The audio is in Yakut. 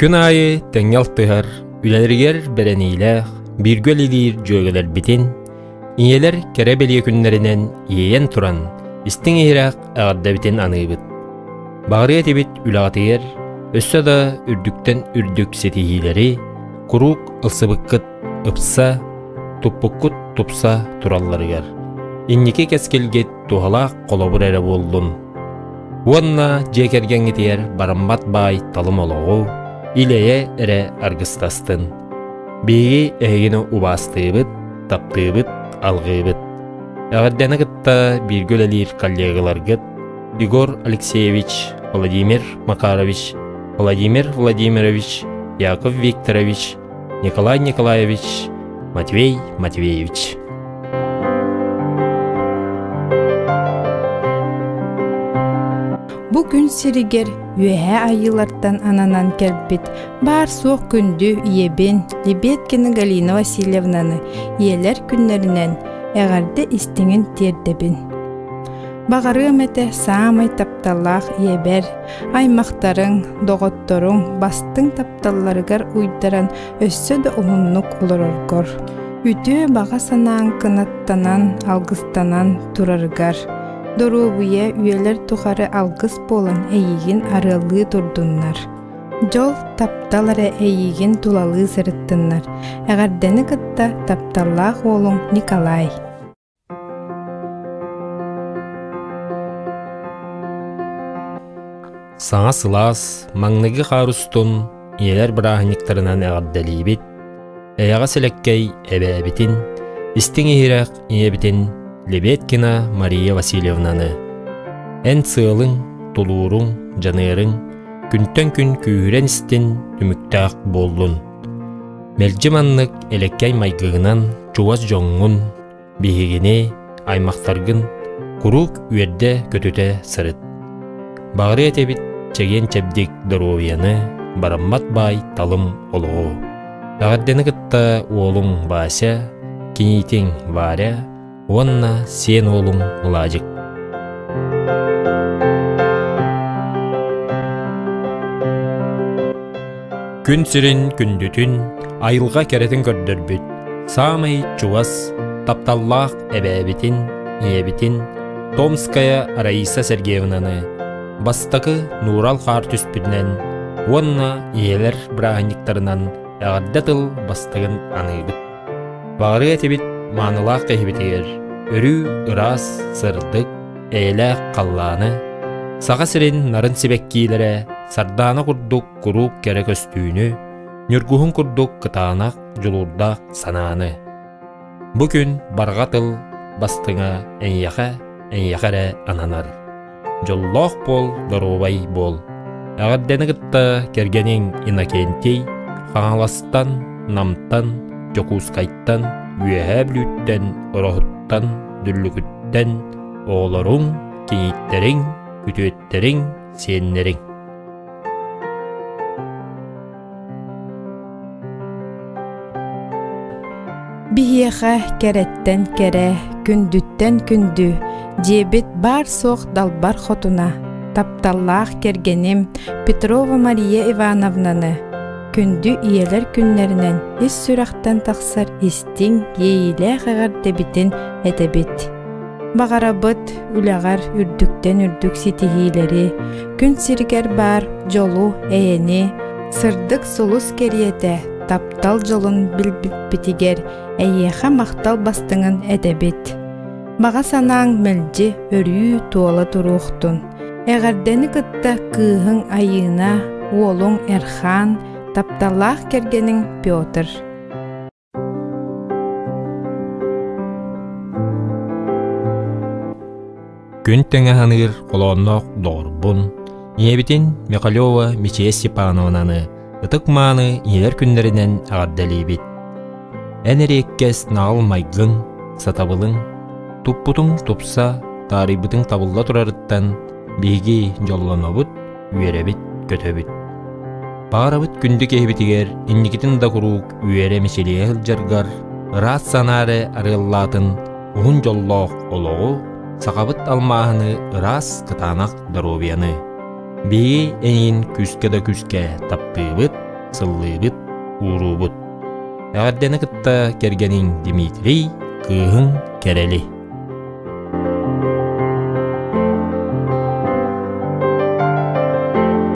Күн аайы тэҥҥэ алтыһар, үлэлэригэр бэрэниилээх, бииргэ үлэлиир дьүөгэлэрбитин, ийэлэр кэрэ бэлиэ күннэринэн иэйэн туран, истиҥ иһирэх эҕэрдэбитин аныыбыт. Баҕарыа этибит үлэҕитигэр өссө да үрдүктэн үрдүк ситиһиилэри, куруук ылсыбыккыт ыпса, туппуккут тупса туралларыгар. Инники кэскилгит туһалаах холобур эрэ буоллун. Уонна дьиэ кэргэҥҥитигэр бараммат баай талым олоҕу, ил-эйэ эрэ аргыстастын. Биһиги эһигини убаастыыбыт, таптыыбыт, алҕыыбыт. Эҕэрдэни кытта бииргэ үлэлиир коллегаларгыт Егор Алексеевич, Владимир Макарович, Владимир Владимирович, Яков Викторович, Николай Николаевич, Матвей Матвеевич. Бу күн сиригэр үөһээ айыылартан ананан кэлбит баар-суох күндү ийэбин Лебедкина Галина Васильевнаны ийэлэр күннэринэн эҕэрдэ истиҥин тиэрдэбин. Баҕарыам этэ саамай тапталлаах ийэбэр, аймахтарыҥ, доҕотторуҥ бастыҥ тапталларыгар уйдаран өссө да уһуннук олороргор, үтүө баҕа санааҥ кынаттанан, алгыстанан турарыгар, доруобуйа үйэлэр тухары алгыс буолан эйигин арыаллыы турдуннар. Дьол, таптал эрэ эйигин тулалыы сырыттыннар. Эҕэрдэни кытта тапталлаах уолуҥ Николай. Саҥа сылаас, маҥнайгы хаар устун ийэлэр бырааһынньыктарынан эҕэрдэлиибит, эйэҕэс элэккэй эбээбитин, истиҥ иһирэх ийэбитин Лебедкина Мария Васильевнаны. Эн сыалыҥ, тулууруҥ, дьаныарыҥ күнтэн күн күүһүрэн истин, түмүктээх буоллун. Мэлдьи маннык элэккэй майгыгынан чугас дьоҥҥун, Биһигини, аймахтаргын куруук үөрдэ-көтүтэ сырыт. Баҕарыа этэбит чэгиэн-чэбдик доруобуйаны, бараммат баай талым олоҕу. Эҕэрдэни кытта уолуҥ Вася, киниитиҥ Варя уонна сиэн уолуҥ Владик. Күн сирин күндүтүн, айылҕа кэрэтин көрдөрбүт, саамай чугас, тапталлаах эбээбитин, ийэбитин Томская Раиса Сергеевнаны бастакы нуурал хаар түспүтүнэн уонна ийэлэр бырааһынньыктарынан эҕэрдэ тыл бастыгын аныыбыт. Баҕарыа этибит маанылаах киһибитигэр өрүү ыраас, сырдык, эйэлээх халлааны, Саха сирин нарын сибэккиилэрэ сардаана курдук куруук кэрэ көстүүнү, ньургуһун курдук кытаанах, дьулуурдаах санааны. Бу күн барҕа тыл бастыҥа эйиэхэ, эйиэхэ эрэ ананар. Дьоллоох буол, доруобай буол. Эҕэрдэни кытта кэргэниҥ Иннокентий Хаҥаластан, Намтан, Дьокуускайтан, Үөһээ Бүлүүттэн, Ороһуттан, Дүллүкүттэн, оҕолоруҥ, кийииттэриҥ, күтүөттэриҥ, сиэннэриҥ. Биһиэхэ кэрэттэн кэрэ, күндүттэн күндү, дьиэбит баар-суох далбар хотуна, тапталлаах кэргэним Петрова Мария Ивановнаны күндү ийэлэр күннэринэн ис сүрэхтэн тахсар истиҥ, иэйиилээх эҕэрдэбитин этэбит. Баҕарабыт үлэҕэр үрдүктэн үрдүк ситиһиилэри, күн сиригэр баар дьолу, эйэни, сырдык сулус кэриэтэ таптал дьолун билбиппитигэр эйиэхэ махтал бастыҥын этэбит. Баҕа санааҥ мэлдьи өрүү туола туруохтун. Эҕэрдэни кытта кыыһыҥ Айыына, уолуҥ Эрхаан, тапталлаах кэргэниҥ Петр. Күн тэҥэ саныыр холоонноох доҕорбун, ийэбитин Михалева Мичийэ Степановнаны ытык-мааны ийэлэр күннэринэн эҕэрдэлиибит. Эн эриэккэс наҕыл майгыҥ, сатабылыҥ, туппутуҥ тупса, таарыйбытыҥ табылла турарыттан биһиги дьоллонобут, үөрэбит-көтөбүт. Баҕарабыт күндү киһибитигэр инникитин да куруук үөрэ-мичилийэ сылдьаргар, ыраас санаа эрэ арыаллаатын уһун дьоллоох олоҕу, сахабыт алмааһыны ыраас кытаанах доруобуйаны. Биһиги эйигин күүскэ да күүскэ таптыыбыт, сыллыыбыт, ууруубут. Эҕэрдэни кытта кэргэниҥ Дмитрий, кыыһыҥ Кэрэли.